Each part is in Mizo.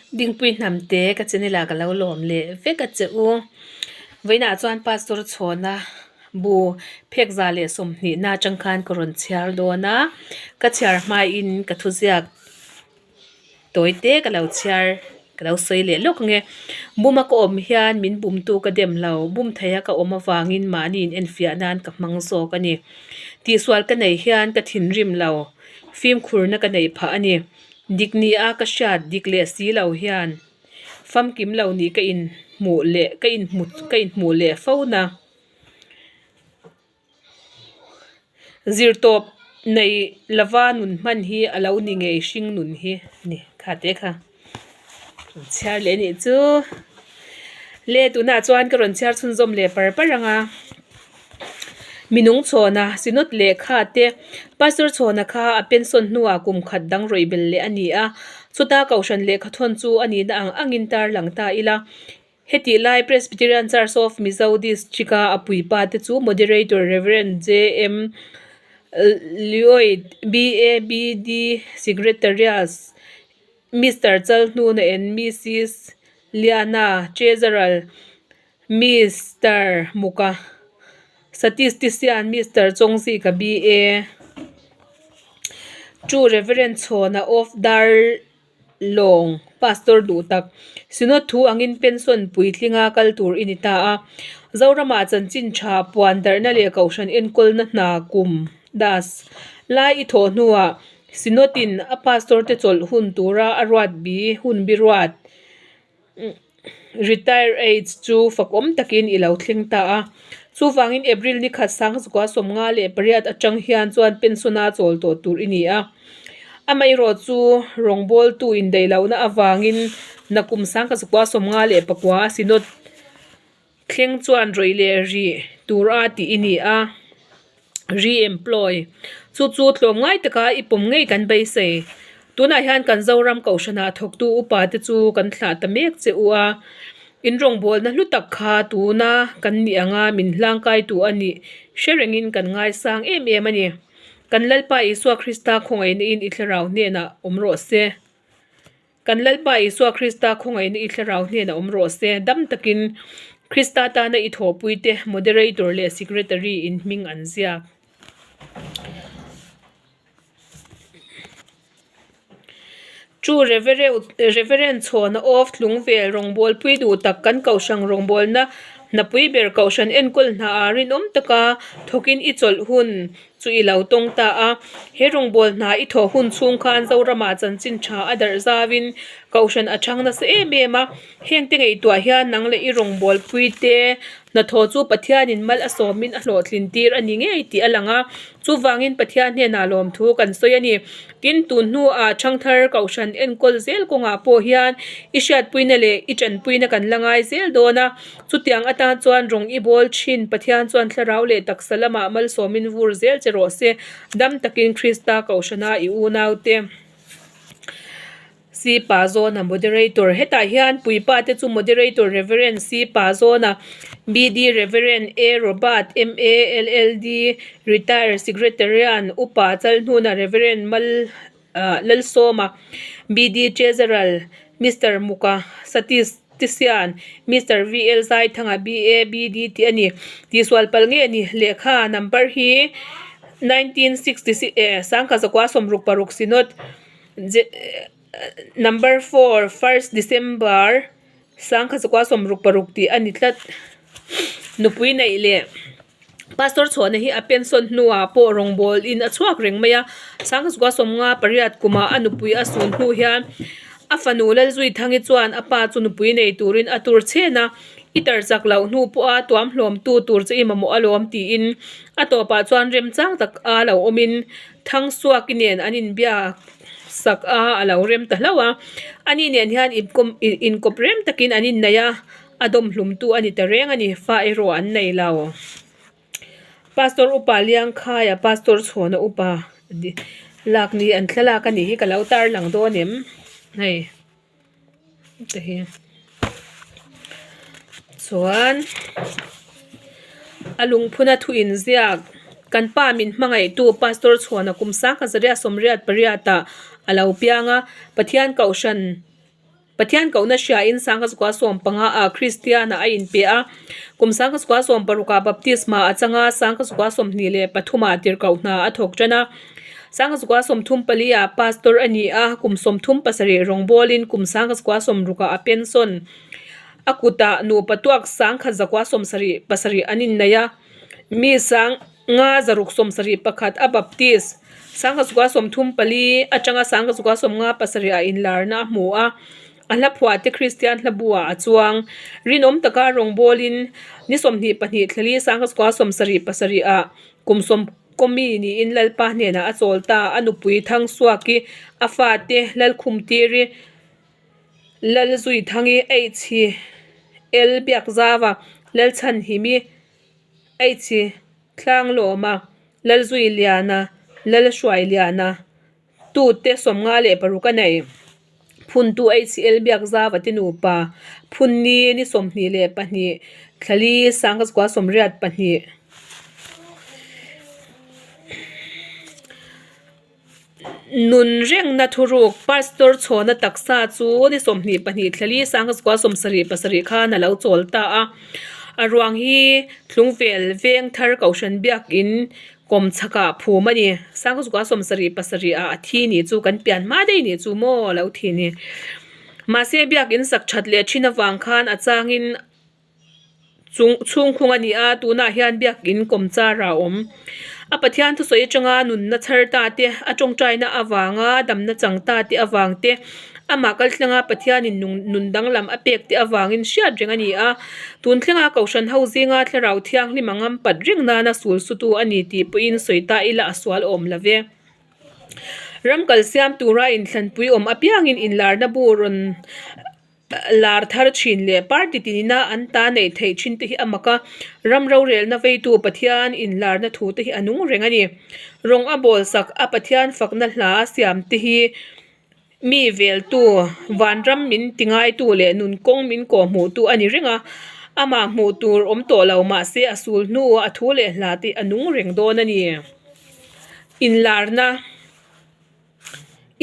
Dingpui hnamte ka channel ah ka lo lawm leh vek a che u. Vawiinah chuan Pastor Chhawna bu phek za leh sawmhnih na atang khan ka rawn chhiar dawn a, ka chhiar hmain ka thuziak tawi te ka lo chhiar ka lo sawi leh lawk ang e. Buma ka awm hian min bumtu ka dem lo, bum theia ka awm avangin mahni in enfiah nan ka hmang zawk a ni. Tihsual ka nei hian ka thinrim lo, fimkhurna ka neih phah a ni. Dik ni a ka hriat dik leh si lo hian famkim lo nih ka inhmuh leh ka inhmu ka inhmuh leh fo na. Zirtawp nei lova nun hman hi a lo ni ngei hring nun hi a ni kha te kha rawn chhiar leh a nih chu. Le tunah chuan ka rawn chhiar chhunzawm leh par par ang a. Minung chhawna Synod lehkha te Pastor chhawna kha a pension hnuah kum khat dang rawih bel leh a ni a, chuta Kohhran lehkha thawn chu a nihna ang angin tarlang ta ila. Hetih lai Presbyterian Church of Mizo District-a a puipa te chu Moderator Rev. JM Lloyd, BABD Secretariat Mister Chalhnuna and Mrs Liana, Treasurer Mister Muka, Statistician Mister Chawngzika BA, True Reverend Chhawna of Darlawng Pastor duh tak, Synod thu angin pension puitlinga kal tur i ni ta a. Zoramah chanchin tha puan darhna leh kohhran enkawlna hna kum, das, lai i thawh hnuah Synod-in a pastor te chawlh hun tura a ruat bi hun bi ruat. Retire age chu fakawm takin i lo thleng ta a. Chuvangin April ni khat sangzukua 58 atang hian chuan pension-a chawl tawh tur i ni a. Amaherawh chu rawngbawltu indaih lohna avangin nakum sangkazukua 59 a synod Thleng chuan rawih leh rih tur a tih i ni a, re-employ. Chu chu tlawmngai taka i pawm ngei kan beisei. Tunah hian kan Zoram Kohhranah thawktu upa te chu kan thlah ta mek che u a, in rawngbawlna hlu tak kha tuna kan nih anga min hlangkaitu a nih hre rengin kan ngaisang em em a ni. Kan Lalpa Isua Krista khawngaihna in i thlarau hnenah awm rawh se. Kan Lalpa Isua Krista khawngaihna i thlarau hnenah awm rawh se. Dam takin Krista tana i thawhpuite Moderator leh Secretary in hming an ziak. Chu Reverend Chhawna of Tlungvel rawngbawlpui duh tak kan Kohhran rawngbawlna hnapui ber Kohhran enkawl hnaah rinawm taka thawkin i chawlh hun chu i lo tawng ta a. He rawngbâwl hna i thawh hun chhung khan Zoramah chanchin tha a darh zauin Kohhran a chhang nasa em em a. Hengte ngaihtuah hian nang leh i rawngbâwlpui te hnathawh chu Pathianin mal a sawmin a hlawhtlin tir a ni ngei tih a lang a. Chuvangin Pathian hnenah lawmthu kan sawi a ni. Tin, tun hnuah Thangthar Kohhran enkawl zel kawngah pawh hian i hriatpuina leh i tanpuina kan la ngai zel dawn a. Chutiang atan chuan rawng i bawl thin Pathian chuan thlarau leh taksa lamah malsawmin vur zel che rawh se. Dam takin Krista Kohhrana i unaute. C Pazawna Moderator Hetah hian puipa te chu Moderator Rev. C Pazawna, BD Rev. A Robert, MA LLD Retire Secretarian Upa Chalhnuna Rev. Mal Lalsawma, BD Treasurer Mister Muka Statistician Mister VL Zaithanga, BA BD tih a ni. Tihsual palh nge ni? Lehkha number hi 1966 1966 Synod Number 4 First December 1966 tih a ni tlat. Nupui neih leh Pastor chhuahna hi a pension hnuah pawh rawngbâwl in a chhuak reng mai a, 1958 kumah a nupui a sun hnu hian a fanu Lalzuithangi chuan a pa chu nupui nei turin a tur chhen a, I tar chak loh hnu pawha tuam hlawmtu tur chu i mamawh alawm tiin a tawpah chuan remchang tak a lo awmin Thangsuaki nen an inbiak sak a, a lo rem ta hlauh a, ani nen hian inkawp rem takin an innei a. A dawm hlumtu a ni ta reng a ni, fa erawh an nei lo. Pastor Upa Liangkhaia Pastor Chhawna Upa lak ni an thlalak a nih hi ka lo tar lang dawn em hei te hi chuan a lungphuna thu inziak kan pa min hmangaihtu Pastor Chhawna kum 1888 ah a lo piang a Pathian kohhran. Pathian kohna hriain Sangkazukua sawmpanga ah Kristianah a inpe a, kum Sangkazukua sawmparukah baptisma a chang a, Sangkazukua 23 ah tirhkoh hna a thawk tan a. Sangkazukua 34 ah pastor a ni a, kum 37 rawngbawlin kum Sangkazukua sawmrukah a pension. A kutah nupa tuak 10,000 77 an innei a, mi sang. Nga zaruk 71 a baptist, 1934 atanga 1957 ah inlarna a hmu a, a hla phuahte Kristian hla bu ah a chuang. Rinawm taka rawngbawlin ni 22 thlali 1977 ah kum sawm kawmi niin Lalpa hnenah a chawl ta. A nupui Thangsuaki, a fate Lalkhumtiri, Lalzuithangi, H. L. Biakzava, Lalchhanhimi, Aichi, Tlanglawma, Lalzuiliana, Lalhruailiana, tute 56 a nei. Phuntu HL Biakzava te nupa, Phunni ni 22 thlali 1982. Nun rengna thuruk Pastor chhawna taksa chu ni 22 thlali 1977 khan a lo chawl ta a. A ruang hi Tlungvel veng thar Kohhran Biakin kawm chhakah phum a ni. 1977 ah a thi nih chu kan pian hma daih nih chu maw a lo thi ni. Mahse Biakin sak that leh thin avang khan a changin Chung chhungkhung a ni a, tunah hian biakin kawmchar a awm. A Pathian thusawi atanga nunna chhar ta te, a tawngtaina avanga damna chang ta te avang te, amah kalthlanga Pathianin nung nun danglam a pek te avangin hriat reng a ni a. Tun thlenga Kohhran ho zinga Thlarau Thianghlim a ngam pat reng nana sul sutu a ni tih pawhin sawi ta ila a sual awm lo ve. Ram kal siam tura inthlanpui awm apiangin inlarna bu rawn. Lar thar thin leh party tinina an ta neih theih thin te hi a mak a, ram rorelna veitu Pathian inlarna thu te hi a nung reng a ni. Rawng a bawl sak a Pathian fakna hla a siam te hi mi veltu, vanram min ti ngaitu leh nun kawng min kawhhmuhtu a ni reng a, amah hmuh tur awm tawh lo mahse a sul hnu a thu leh hla te a nung reng dawn a ni. Inlarna.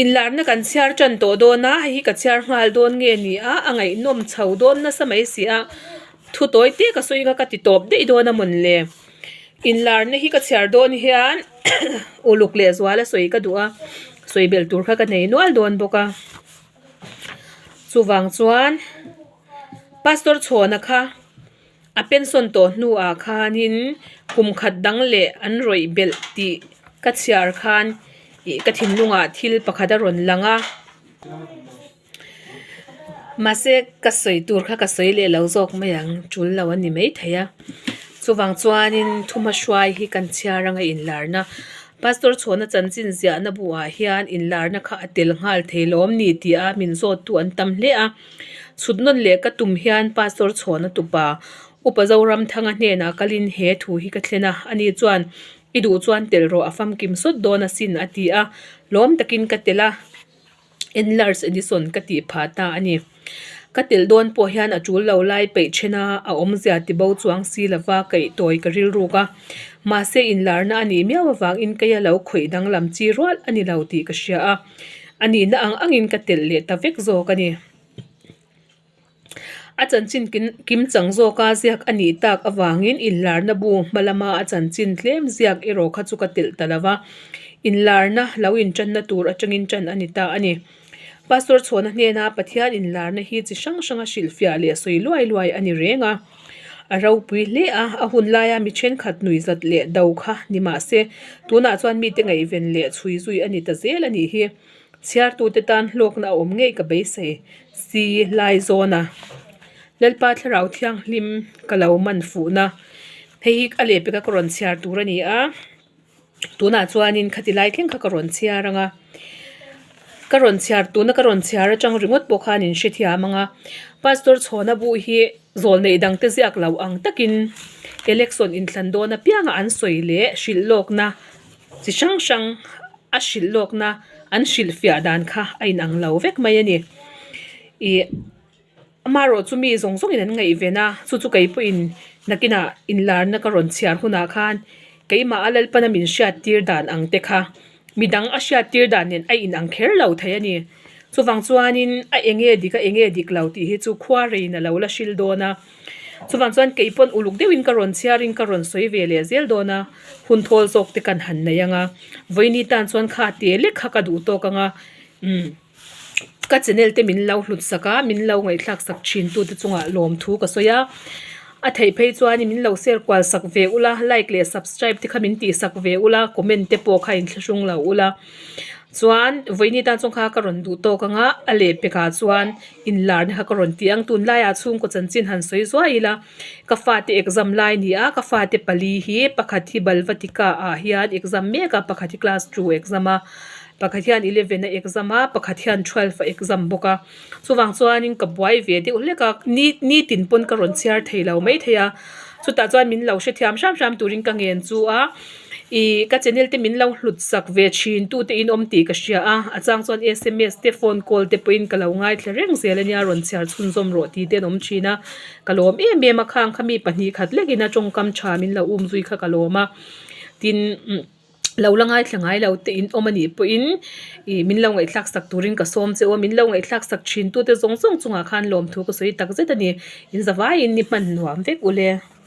Inlarna kan chhiar tan tawh dawn a, hei hi ka chhiar nghal dawn nge ni a, a ngaihnawm chho dawn nasa mai si a, thu tawi te ka sawi kha ka ti tawp daih dawn a mawn le. Inlarna hi ka chhiar dawn hian uluk leh zual a sawi ka duh a, sawi belh tur kha ka nei nual dawn bawk a, chuvang chuan pastor chhawna kha. A pension tawh hnuah khanin kum khat dang leh an rawih belh tih ka chhiar khan ih ka thinlungah thil pakhat a rawn lang a. Mahse ka sawi tur kha ka sawi leh lo zawk mai ang, tul lo a ni maithei a. Chuvang chuanin thuma hruai hi kan chhiar anga inlarna Pastor chhuahna chanchin ziahna buah hian inlarna kha a tel nghal thei lawm ni tia min zawttu an tam hle a. Chhut nawn leh ka tum hian Pastor chhuahna tupa Upa Zoramthanga hnenah kalin he thu hi ka thlen a, ani chuan I duh chuan telh rawh a famkim sawt dawn asin a ti a, lawm takin ka telh a, Enlarge Edison ka tih phah ta a ni. Ka telh dawn pawh hian a tul lo lai peih then a, a awmzia tibo chuang si lova kaih tawi ka rilruk a, mahse inlarna a nih miau avangin keia lo khawih danglam chi rual a ni lo tih ka hria a. A nihna ang angin ka telh leh ta vek zawk a ni. A chanchin kim chang zawka ziak a nih tak avangin inlarna bu hma lama a chanchin tlem ziak erawh kha chu ka telh ta lo va, inlarna lo intanna tur atangin tan a ni ta a ni. Pastor Chhuana hnena Pathian inlarna hi chi hrang hranga hrilhfiah leh sawi luai luai a ni reng a. A ropui hle a, a hun laia mi thenkhat nuihzat leh do kha ni mah se, tunah chuan mite ngaihven leh chhui zui a ni ta zel a nih hi. Chhiartute tan hlawkna a awm ngei ka beisei si lai zawn a, Lalpa Thlarau Thianghlim ka lo man fuhna hei hi a lehpek a ka rawn chhiar tur a ni a. Tunah chuanin khati lai thleng kha ka rawn chhiar ang a, ka rawn chhiar tuna ka rawn chhiar atang ringawt pawh khan in hrethiam ang a, Pastor Chhawna bu hi zawl neih dangte ziak lo ang takin election inthlan dawn apianga an sawi leh hrilh lawkna chi hrang hrang a hrilh lawkna an hrilhfiah dan kha a inang lo vek mai a ni. Ih. Amaherawh chu mi zawng zawngin an ngaihven a, chu chu kei pawhin nakinah inlarna ka rawn chhiar hunah khan keimah a Lalpana min hriattir dan ang te kha midang a hriattir dan nen a inang kher lo thei a ni. Chuvang chuanin a enge dik a enge dik lo tih hi chu khua rein a lo la hril dawn a. Chuvang chuan kei pawn uluk deuhin ka rawn chhiarin ka rawn sawi ve leh zel dawn a, hun thawl zawk te kan han nei ang a. Vawiini tan chuan kha te lek kha ka duh tawk ang a, umm ka channel te min lo hlut sak a, min lo ngaihthlak sak thin tu te chungah lawmthu ka sawi a. A theih phei chuanin min lo share kual sak ve ula, like leh subscribe te kha min tih sak ve ula, comment te pawh kha inthlahrung lo ula. Chuan vawiini tan chuan kha ka rawn duh tawk ang a, a lehpekah chuan inlarna kha ka rawn ti ang. Tunlaiah chhungkaw chanchin han sawi zuai ila, ka fate exam lai ni a, ka fate pali hi pakhat hi Balvatika ah hian exam mek a, pakhat hi class two exam a, pakhat hian eleven a exam a, pakhat hian twelve a exam bawk a. Chuvang chuanin ka buai ve deuh hlek a, ni nitin pawn ka rawn chhiar thei lo maithei a, chutah chuan min lo hrethiam hram hram turin ka ngen chu a. Ih ka channel te min lo hlut sak ve thin tu te in awm tih ka hria a, a chang chuan sms te phone call te pawhin ka lo ngaithla reng zel ania rawn chhiar chhunzawm rawh tih te an awm thin a, ka lawm em em a khang kha mi pahnih khat lekin a tawngkam tha min lo um zui kha ka lawm a, tin lo la ngaithla ngai lo te in awm anih pawhin ih min lo ngaihthlak sak turin ka sawm che u a, min lo ngaihthlak sak thin tu te zawng zawng chungah khan lawmthu ka sawi tak zet a ni, in zavaiin ni hman nuam vek ule.